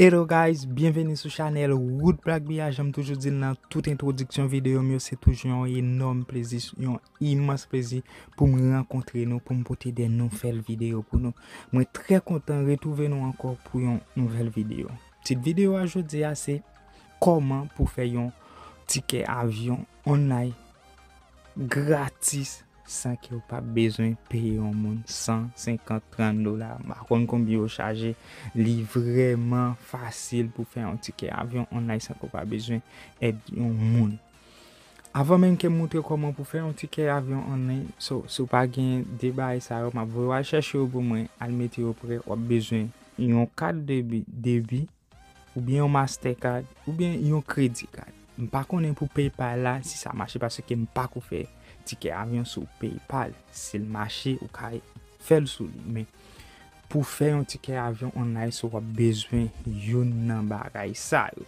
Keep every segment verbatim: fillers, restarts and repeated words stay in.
Hello guys, byenveni sou chanèl Wood Black Bia. Jan m toujou di l nan tout entwodiksyon videyo m yo, se toujou yon enòm plezi, yon imans plezi pou m rankontre nou, pou m pote de nouvèl videyo pou nou. Mwen trè kontan retwouve nou ankò pou yon nouvèl videyo. Tit videyo a jodi a se kòman pou fè yon tikè avyon online gratis san ke w pa bezwen peye yon moun san senkant, trant dola. M pa konn konbyen yo chaje. Li vrèman fasil pou fè yon tikè avyon online san ke w pa bezwen èd yon moun. Avan menm ke m montre kòman pou fè yon tikè avyon online, so, si w pa gen de bagay sa yo, m ap voye w al chèche yo pou mwen, al mete yo prè, w ap bezwen yon kat debi, debi, oubyen yon Mastercard, oubyen yon credit card. M pa konnen pou PayPal la, si sa mache, paske m pa ko fè tikè avyon sou PayPal. Si l mache, ou ka fè l sou li. Men, pou fè yon tikè avyon online, so w ap bezwen youn nan bagay sa yo.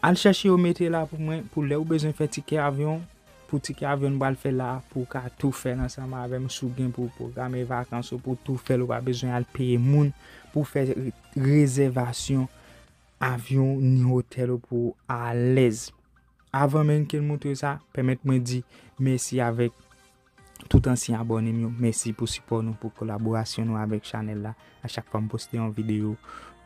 Al chèche yo mete la pou mwen, pou lè ou bezwen fè tikè avyon, pou tikè avyon nou pral fè la, pou w ka tou fè l ansanm avè m, si w gen pou w pwograme vakans ou, pou w tou fè l, ou pa bezwen al peye moun pou fè re-, rezèvasyon avyon ni otèl ou pou w alèz. Avan menm ke m montre w sa, pèmèt mwen di mèsi avèk tout ansyen abòne m yo. Mèsi pou sipò nou, pou kolaborasyon nou avèk chanèl la. A chak fwa m poste yon videyo,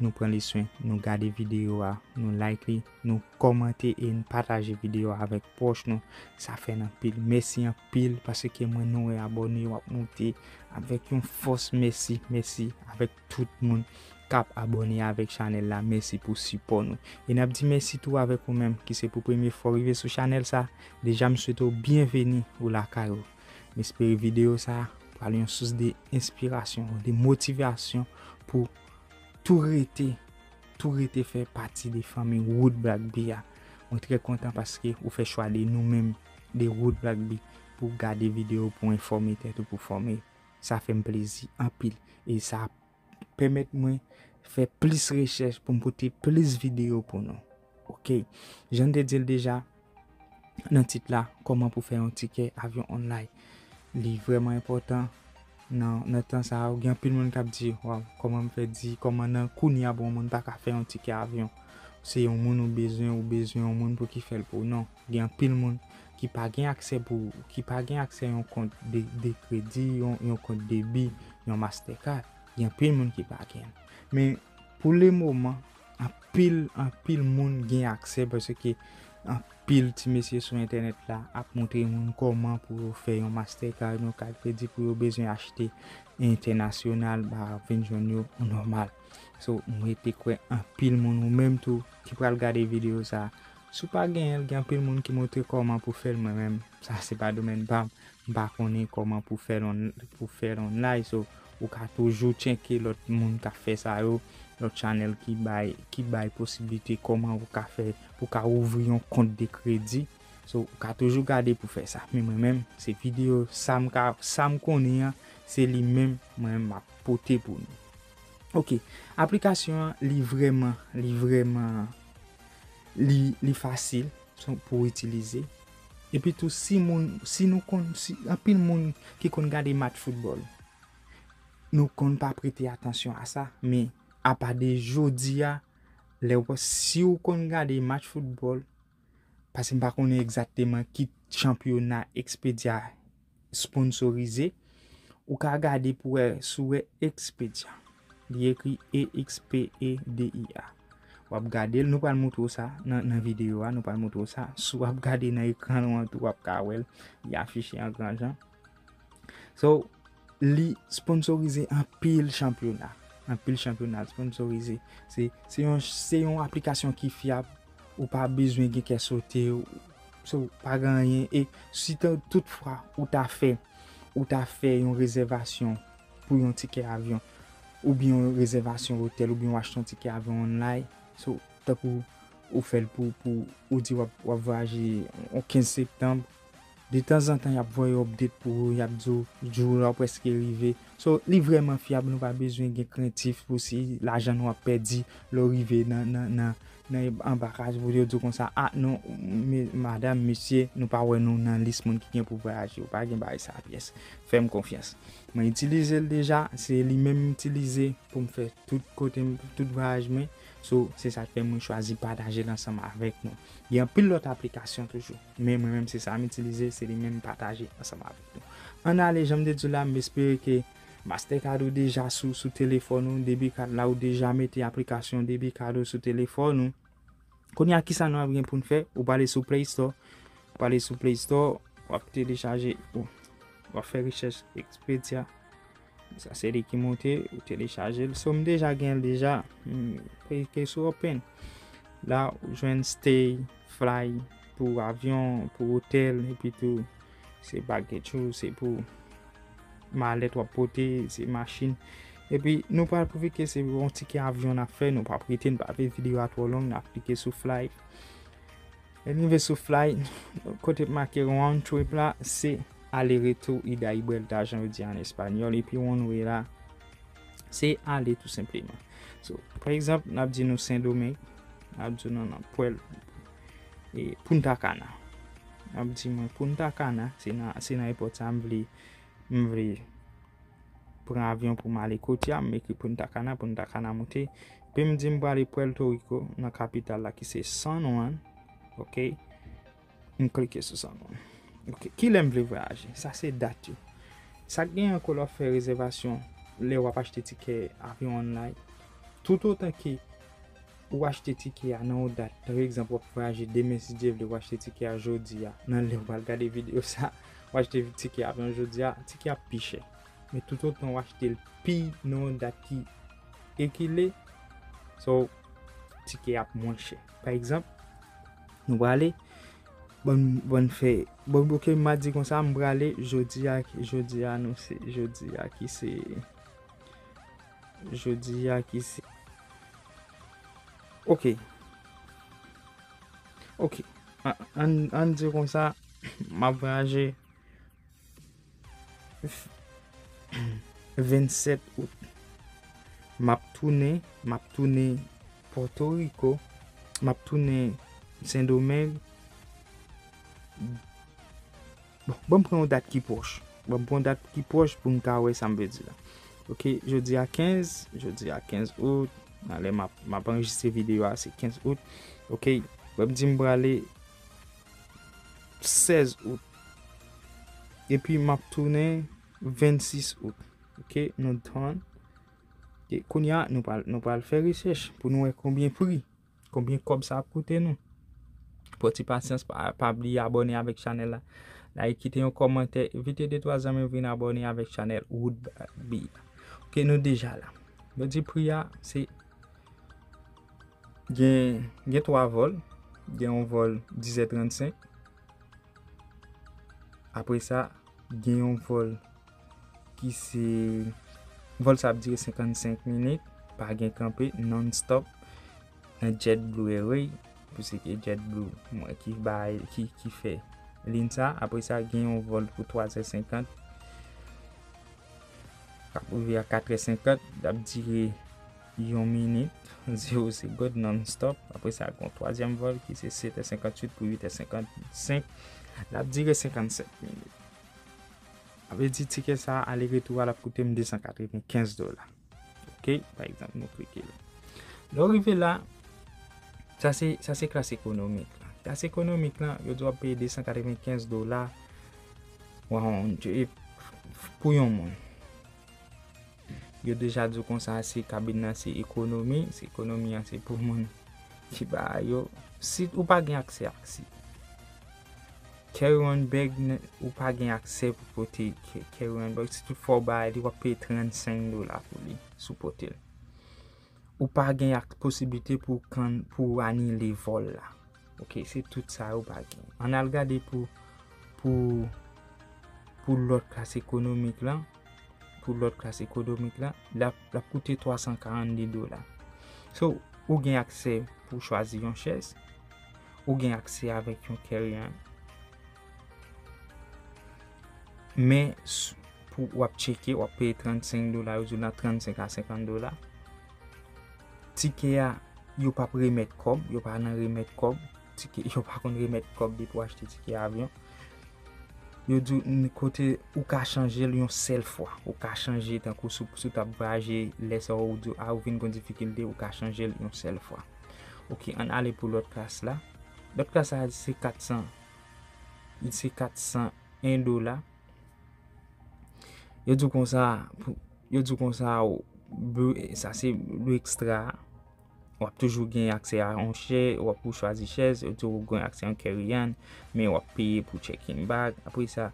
nou pran li swen, nou gade videyo a, nou like li, nou kòmante e n pataje videyo a avèk pwòch nou. Sa fè n anpil. Mèsi anpil paske mwen nou wè abòne yo ap monte avèk yon fòs. Mèsi, mèsi avèk tout moun k ap abòne avèk chanèl la. Mèsi pou sipò nou. E n ap di mèsi tou avèk ou menm ki se pou premye fwa w rive sou chanèl sa. Deja m swete w byenveni ou lakay ou. M espere videyo sa pral yon sous de enspirasyon, de motivasyon pou tou rete, tou rete fè pati de fanmi Wood Black Bee a. Mwen trè kontan paske ou fè chwa de nou menm, de Wood Black Bee, pou gade videyo, pou enfòme tèt ou, pou fòme. Sa fè m plezi anpil. E sa pèmèt mwen fè plis rechèch pou m pote plis videyo pou nou. Oke. Jan n te di l deja nan tit la, kòman pou fè yon tikè avyon online. Li vrèman enpòtan nan, nan tan sa a. Gen anpil moun k ap di, waw, kòman m fè di, kòman nan kounye a bon moun pa ka fè yon tikè avyon. Se yon moun ou bezwen, ou bezwen yon moun pou ki fè l pou ou. Non. Gen anpil moun ki pa gen aksè pou, ki pa gen aksè yon kont de, de kredi, yon, yon kont debi, yon Mastercard. Gen anpil moun ki pa gen. Men pou le moman, anpil, anpil moun gen aksè paske anpil ti mesye sou entènèt la ap montre moun kòman pou yo fè yon Mastercard, yon kat kredi pou yo bezwen achte entènasyonal, ba vin jwenn yo nòmal. So, mwen te kwè anpil moun ou menm tou ki pral gade videyo sa. Si w pa genyen l, gen anpil moun ki montre kòman pou fè l, mwen menm, sa se pa domèn pa m. M pa konnen kòman pou fè l on-, pou fè l online. So, ou ka toujou tcheke lòt moun k ap fè sa yo, lòt chanèl ki bay, ki bay posiblite kòman ou ka fè, pou ka ouvri yon kont de kredi. So, ou ka toujou gade pou fè sa. Men mwen menm, se videyo sa m ka, sa m konnen an, se li menm mwen menm m ap pote pou nou. Oke, aplikasyon an, li vrèman, li vrèman, li, li fasil pou itilize. Epi tou, si moun, si nou konn, si anpil moun ki konn gade match foutbòl, nou konn pa prete atansyon a sa, men apa de jodi a, lè w, si w konn gade match foutbòl, paske m pa konnen egzakteman ki chanpyona Expedia sponsorize, ou ka gade pou wè si w wè Expedia. Li ekri E X P E D I A. W ap gade l, nou pral montre w sa nan, nan videyo a, nou pral montre w sa. Si w ap gade nan ekran nou an tou, w ap ka wè l, li afiche an gran jan. So, li sponsorize anpil chanpyona. Anpil chanpyona l sponsorize. Se, se yon, se yon aplikasyon ki fyab. Ou pa bezwen gen kè sote. So, pa gen anyen. E si ta, toutfwa ou ta fè, ou ta fè yon rezèvasyon pou yon tikè avyon, oubyen yon rezèvasyon otèl, oubyen w achte yon tikè avyon online, so, tankou ou fè l pou, pou, ou di w ap, w ap vwayaje yon kenz septanm, detanzantan, y ap voye update pou ou, y ap di w jou la prèske rive. So, li vrèman fyab, nou pa bezwen gen krentif pou si lajan nou ap pèdi lè w rive nan, nan, nan, nan anba kay pou yo di w konsa, a non, me- madanm, mesye, nou pa wè nou nan lis moun ki gen pou vwayaje. Ou pa gen bagay sa pyès. Fè m konfyans. Mwen itilize l deja, se li menm m itilize pou m fè tout kote m, tout vwayaj mwen. So, se sa k fè mwen chwazi pataje l ansanm avèk nou. Gen anpil lòt aplikasyon toujou, men mwen menm se sa m itilize, se li menm m pataje ansanm avèk nou. Ann ale, jan m te di w la, m espere ke Mastercard ou deja sou, sou telefòn ou, debit card la ou deja mete aplikasyon debit card ou sou telefòn ou. Kounye a, kisa nou ap gen pou n fè? Ou prale sou Play Store. Ou prale sou Play Store, w ap telechaje, ou, w ap fè rechèch Expedia. Sa se li ki monte, ou telechaje l. So, m deja gen l deja. M klike sou open. La, ou jwenn stay, fly, pou avyon, pou otèl, epi tou, se baggage ou, se pou malèt w ap pote, se machin. Epi, nou pral pwofite, se yon tikè avyon n ap fè, nou p ap rete, n pa vle videyo a twò long, n ap klike sou fly. Lè n rive sou fly, kote k make round trip la, se ale retou, ida y vuelta, jan yo di an espanyòl, epi one way la, se ale tou senpleman. So, pa egzanp, n ap di nou Sendomeng, n ap di nou nan pwèl e Punta Cana. N ap di mwen Punta Cana, se nan, se nan èpòt sa m vle, m vle pran avyon pou m ale kote a, m ekri Punta Cana, Punta Cana monte. Epi m di m prale Puerto Rico, nan kapital la ki se San Juan. Ok. M klike sou San Juan. Ok. Kilè m vle vwayaje? Sa se dat yo. Sa k gen ankò lè w ap fè rezèvasyon, lè w ap achte tikè avyon online. Toutotan ke ou achte tikè a nan yon dat, pa egzanp, w ap vwayaje demen, si Dye vle, ou achte tikè a jodi a, nan lè w pral gade videyo sa, ou achte tikè avyon jodi a, tikè a ap pi chè. Men toutotan ou achte l pi nan yon dat ki ekile, so, tikè a ap mwen chè. Pa egzanp, nou prale, bon, bon fè, bon, ok, m a di konsa, m prale jodi a, jodi a, nou se, jodi a ki se, jodi a ki se, ok. Ok. A- Ann, ann di konsa, m ap vwayaje vennsèt out. M ap tounen, m ap tounen Pòtoriko, m ap tounen Sendomeng. Bon, ban m pran yon dat ki pwòch. Ban m pran yon dat ki pwòch pou n ka wè sa m vle di la. Ok, jodi a kenz, jodi a kenz out, nan lè m ap, m ap anrejistre videyo a, se kenz out. Ok, ban m di m prale sèz out. Epi m ap tounen vennsis out. Ok, nou done. E kounye a, nou pral, nou pral fè rechèch pou nou wè konbyen pri, konbyen kòb sa ap koute nou. Pran ti pasyans, pa, pa bliye abòne avèk chanèl la. Like, kite yon kòmantè, envite de twa zanmi w vin abòne avèk chanèl Woodby. Ok, nou deja la. Yo di pri a, se gen, gen twa vòl. Gen yon vòl dizè trannsenk. Apre sa, gen yon vòl ki se, vòl sa ap dire senkannsenk minit, pa gen kanpe, non-stop, nan JetBlue Airways, piske JetBlue, mwen ki bay, ki, ki fè liy sa. Apre sa, gen yon vòl pou twazè senkant, k ap rive a katrè senkant, l ap dire yon minit, zewo segond, non-stop. Apre sa, gen yon twazyèm vòl ki se setè senkantuit pou uitè senkannsenk, l ap dire senkannsèt minit. Sa vle di tikè sa a, ale retou a, l ap koute m desan katrevenkenz dola. Ok, pa egzanp, nou klike la. Lè w rive la, sa se, sa se klas ekonomik la. Klas ekonomik la, yo di w ap peye desan katrevenkenz dola, round trip, pou yon moun. Yo deja di w konsa, se kabin nan, se ekonomi, se ekonomi an, se pou moun ki ba yo. Si ou pa gen aksè ak si carry on bag, n- ou pa gen aksè pou pote ca- carry on bag, si tout fwa w bay li, w ap peye trannsenk dola pou li, si w pote l. Ou pa gen ak posiblite pou kan pou anile vòl la. Ok, se tout sa yo pa gen. Ann al gade pou, pou, pou lòt klas ekonomik lan. Pou lòt klas ekonomik lan, l ap, l ap koute twa san karannde dola. So, ou gen aksè pou chwazi yon chèz, ou gen aksè avèk yon carry on. Men, s- pou w ap tcheke, w ap peye trannsenk dola, yo di w nan trannsenk a senkant dola. Tikè a, yo p ap remèt kòb, yo pa nan remèt kòb, tike, yo pa konn remèt kòb depi w achte tike avyon. Yo di w n- kote ou ka chanje l yon sèl fwa. Ou ka chanje tankou si w si w t ap vwayaje lè sa ou di a ou vin gon difikilte, ou ka chanje l yon sèl fwa. Ok, ann ale pou lòt klas la. Lòt klas la se kat san, se kat san en dola. Yo di w konsa, pou- yo di w konsa, w- be- sa se lo ekstra a. W ap toujou gen aksè a yon chèz, w ap pou chwazi chèz, yo di w gen aksè a yon carry-on, men w ap peye pou check-in bag. Apre sa,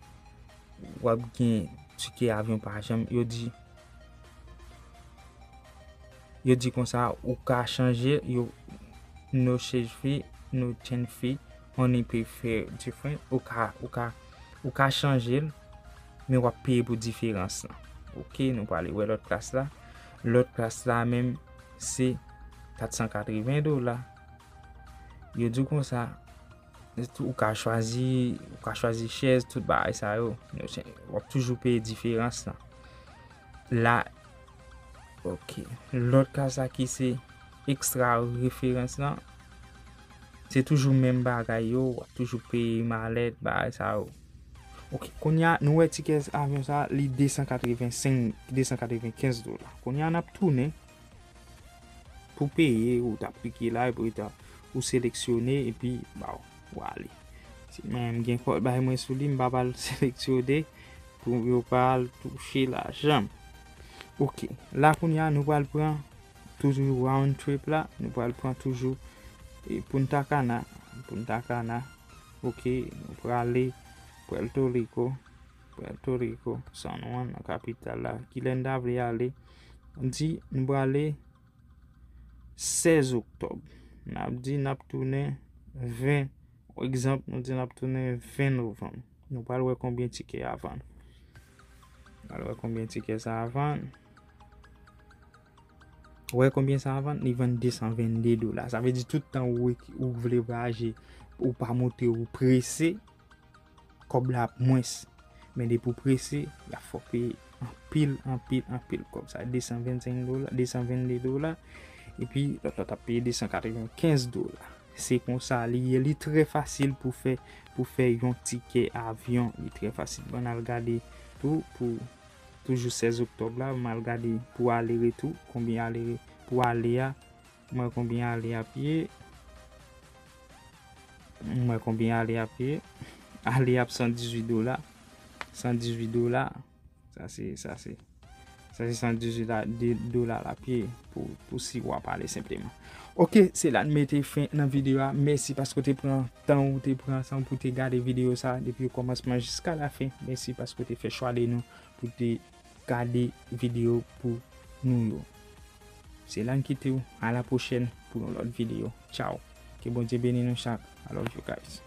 w ap gen tike avyon pa janm, yo di, yo di konsa, ou ka chanje, yo, no change fee, no change fee, only pay fare difference, ou ka, ou ka, ou ka chanje l, men w ap peye pou diferans lan. Ok, nou prale wè lòt klas la. Lòt klas la menm, se kat san katreven dola. Yo di w konsa, ou ka chwazi, ou ka chwazi chèz, tout bagay sa yo. W ap toujou peye diferans lan. La, ok. Lòt klas la ki se ekstra referans lan, se toujou menm bagay yo, w ap toujou peye malèt, bagay sa yo. Ok, kounye a, nou wè tikè avyon sa, li de san katreven senk, de san katreven kenz dola. Kounye a, n ap tounen pou peye, ou t ap klike la, epi ou ta, ou seleksyone, epi, ba, ou ale. Si mwen menm gen kòd bay mwen sou li, m pa pral seleksyone pou yo pa al touche lajan m. Ok, la kounye a, nou pral pran toujou round trip la, nou pral pran toujou e Punta Cana, Punta Cana. Ok, nou prale Puerto Rico, Puerto Rico, San Juan, nan kapital la. Kilè n ta vle ale? N di nou prale sèz oktòb. N ap di n ap tounen ven, egzanp, nou di n ap tounen ven novanm. Nou pral wè konbyen tikè a vann. Nou pral wè konbyen tikè sa a vann. Wè konbyen sa a vann? Li vann de san vennde dola. Sa vle di tout tan ou, ou vle vwayaje, ou pa montre ou prese, kòb la ap mwens. Men depi w prese, y ap fè w peye anpil, anpil, anpil kòb. Sa de san vennsenk dola, de san vennde dola. Epi lòt la t ap peye de san katrevenkenz dola. Se konsa li ye, li trè fasil pou fè, pou fè yon tikè avyon. Li trè fasil. Ann al gade tou pou toujou sèz oktòb la, m al gade pou ale retou, konbyen ale re- pou ale a, m wè konbyen ale ap ye. M wè konbyen ale ap ye. Ale ap san dizuit dola. San dizuit dola. Sa se, sa se, sa se san dizuit la, de, dola l ap ye pou, pou si w ap ale senpleman. Ok, se la n mete fen nan videyo a. Mèsi paske w te pran tan ou te pran san pou te gade videyo sa depi kòmansman jiska lafen. Mèsi paske w te fè chwa de nou pou te gade videyo pou nou yo. Se la n kite w. A la pwochèn pou yon lòt videyo. Tchao. Ke Bondye beni nou chak. I love you guys.